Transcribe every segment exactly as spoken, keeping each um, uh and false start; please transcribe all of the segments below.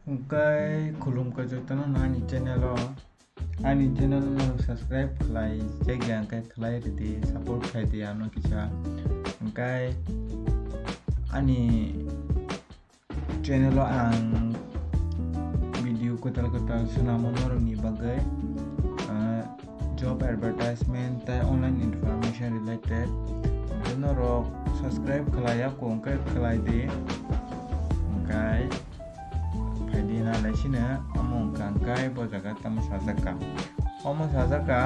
Hwnkhe khulumkha jotono ani channel o. Ani channel no subscribe khlai chekya hwnkhe khlai rwdi, support khlai di ano kisa. Hwnkhe ani channel o ang video kwtal kwtal swnamo norokni bagwi, ah, job advertisement tei online information related. Hwnkhe norok subscribe khlai ya kho hwnkhe khlai di. Hwnkhe phaidi nalai sino omo wngkha hwnkhe bo jaga tamo sajak kha. Omo sajak kha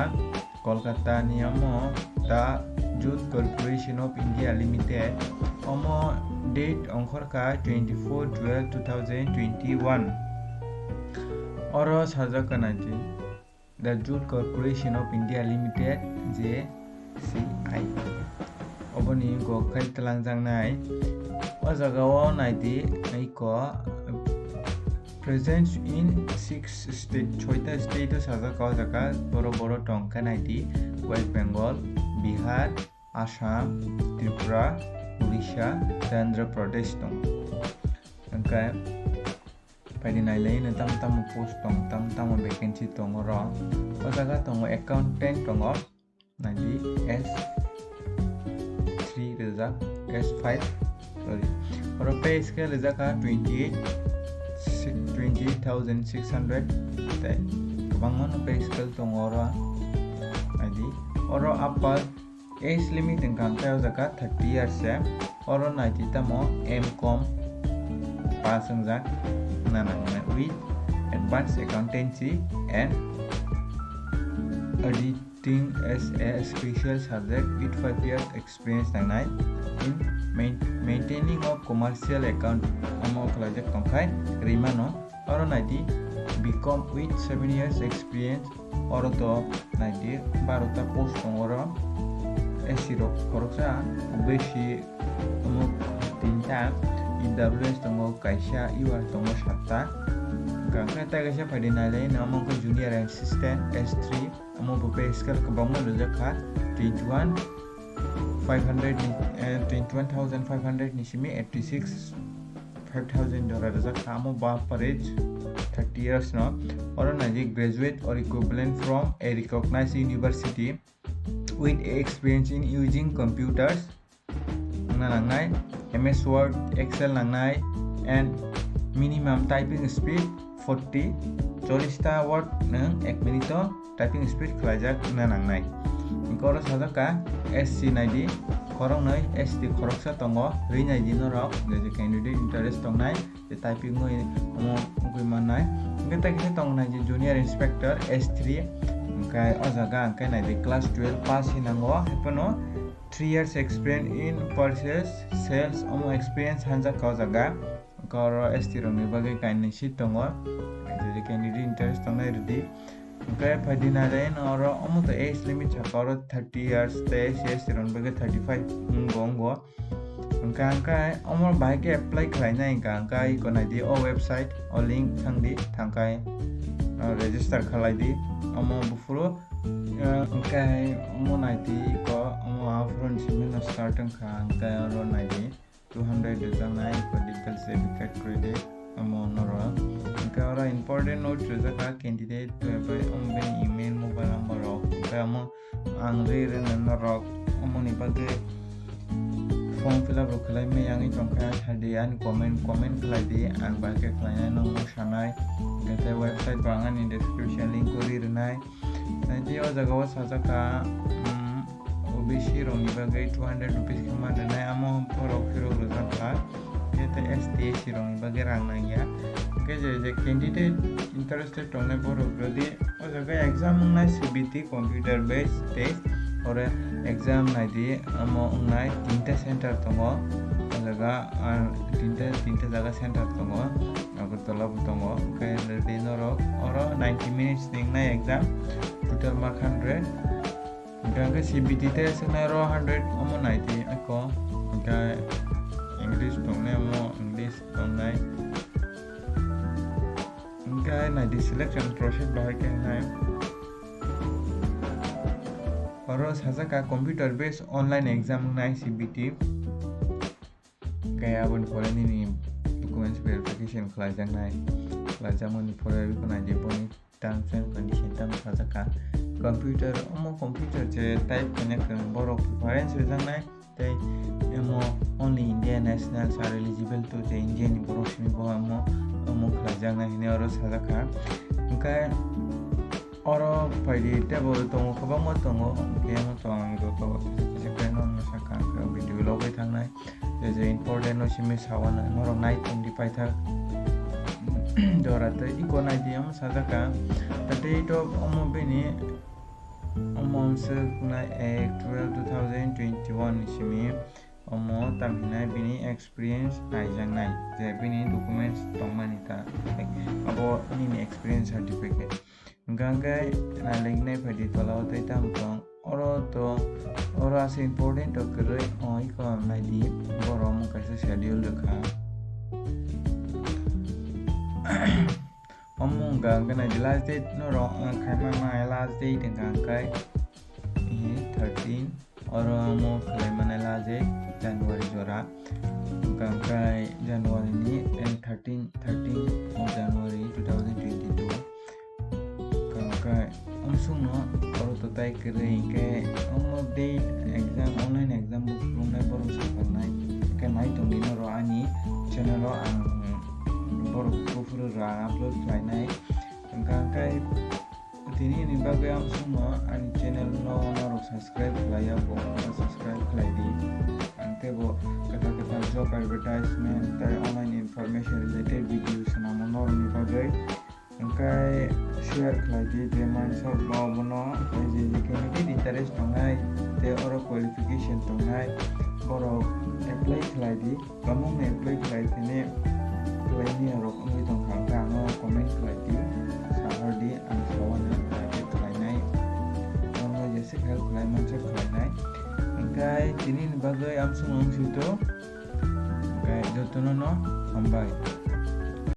Kolkata ni omo The Jute Corporation of India Limited. Omo date ongkhor kha twenty-four twelve two thousand twenty-one. Oro sajak kha naidi The Jute Corporation of India Limited, J C I. Oboni gok khai twlangjaknai. O jaga o naidi iko presence in six state, soita state o sajak o jaga boro boro tong khe naidi West Bengal, Bihar, Assam, Tripura, Odisha, tei Andhra Pradesh tong. Hwnkhe phaidi nailai no tamo tamo post tong, tamo tamo vacancy tong oro. O jaga tongo accountant tongo, naidi S three rijak, S five, sorry. Oro pay scale rijak kha twenty-eight, twenty-eight thousand six hundred tei kwbangma no pay scale tongo oro, naidi. Oro upper age limit wngkha hwnkhe o jaga thirty years se. Oro naidi tamo M com pass wngjak na nangnai with advanced accountancy and auditing as a special subject with five years experience nangnai in main-, maintaining of commercial account omo khlaijak tongkhai rwimano. Oro naidi B com with seven years experience. Oro to naidi barota post tongo oro. S C rok khoroksa, O B C omo tinta, E W S tongo kaisa, U R tongo satta. Hwnkhe tai kaisa phaidi nailai no omo wngkha junior assistant S three, omo bo pay scale kwbangma rijak kha, twenty-one five hundred ni, eh, twenty-one thousand five hundred ni simi eighty-six five thousand jora rijak kha, amo bo upper age thirty years no. Oro naidi graduate or equivalent from a recognized university with experience in using computers wngna nangnai, M S Word, Excel nangnai, and minimum typing speed forty, chollish ta word nwng ek minute o typing speed khlaijak wngna nangnai. Hwnkhe oro sajak kha S C naidi, khoroknwi S T khoroksa tongo, rwi naidi norok, je je candidate interest tongnai, je typing wi omo wngwi mannai. Hwnkhe tai khe tongnai je junior inspector S three, hwnkhe o jaga hwnkhe naidi class twelve pass hinango, haiphano three years experience in purchase, sales, omo experience hanjak kha o jaga. Hwnkhe oro S T rokni bagwi kainwi seat tongo. Jadi candidate interest tongnai rwdi. Hwnkhe phaidi nailai no oro omo to age limit sakha oro thirty years tei S C S T rokni bagwi thirty-five wngbo wngbo. Hwnkhe hwnkhe omo bahai khe apply khlainai hwnkha hwnkhe iko naidi o website o link thangdi thangkhai, ah, register khlaidi omo buphuru. Ah, hwnkhe omo naidi iko omo aphuru ni simi no start wngkha hwnkhe oro naidi. Two hundred rijaknai iko details debit card credit omo norok. Hwnkhe oro important note rijak kha candidate bai omo bini email mobile number rok. Hwnkhe omo ang ri rwna norok omoni bagwi form fill up rok khlai maya wngwi tongkha, thadi ani comment, comment khlai di, ang bai khe khlainai nokno sanai. Hwnkhe tei website bo ang ani description link o ri rwnai. Naidi o jaga o sajak kha, um, O B C rokni bagwi two hundred rupees khe ma rwnai, amo borok phirok rwjak kha. Hwnkhe tei S T, S C rokni bagwi rang nangya. Hwnkhe je, je candidate interested tongnai borok rwdi, o jaga exam wngnai C B T, computer based test, oro exam naidi, amo wngnai tinta center tongo. O jaga, ah, tinta, tinta jaga center tongo. Agartala bo tongo, hwnkhe rwdi norok. Oro ninety minutes ni wngnai exam, total mark hundred. Hwnkhe, hwnkhe C B T test wngnai oro hundred omo naidi eko. Hwnkhe English tongnai omo, English tongnai. Hwnkhe naidi selection process bahai khe wngnai. Oro sajak kha computer based online exam wngnai C B T. Khe aboni pore nini documents verification khlaijaknai. khlaijakmani pore iko naidi boni terms and condition tamo sajak kha. Computer, omo computer je type khaina kwrwng borok preference rijaknai tei emo only Indian nationals are eligible to je India ni borok simi bo omo, omo khlaijaknai hinwi oro sajak kha. Hwnkhe oro phaidi table tongo, kwbangma tongo, hwnkhe omo tong joto kisa kisa khe norokno sakha, hwnkhe video logwi thangnai. Je je important no simi sawana norok nai tongdi paithak. Jora tei iko naidi omo sajak kha. Tatei to omo bini omo amswk na ek twelve two thousand twenty-one ni simi omo tamhinai bini experience naijaknai je bini documents tongmani ta abo nini experience certificate. Hwnkhe hwnkhe nailainai phaidi tola o tei tamo tong. Oro to, oro asa important to kwrwi, o iko naidi, borok omo kaisa schedule rwkha. Omo wngkha hwnkhe naidi last date no rw-, khaima ma last date wngkha hwnkhe, eh, thirteen, oro omo khlai mani last date January jora, wngkha hwnkhe January ni, eh, thirteen, thirteen of January two thousand twenty-two. Hwnkhe amsukno oro to tai kwrwi hinkhe omo date exam, online exam bo phurungnai borok sakarnai. Hwnkhe nai tongdi norok ani channel o ang borok buphuru rang upload khlainai. Hwnkhe hwnkhe tini ni bagwi amsukno ani channel no norok subscribe khlaiya bo subscribe khlaidi. Ang teibo kwtal kwtal job advertisement tei online information related video swnamo norokni bagwi. Hwnkhe share khlai di je mansa bo abono, tei je je candidate interest tongnai, tei oro qualification tongnai, borok apply khlai di, kwbangma apply khlai tini khlaini rok wngwi tongkha, hwnkhe ano comment khlai di, sahor di, ang sawani target khlainai, ano jesa help khlai mansa khlainai, hwnkhe tini ni bagwi amsong wng sito, hwnkhe jotono no hambai.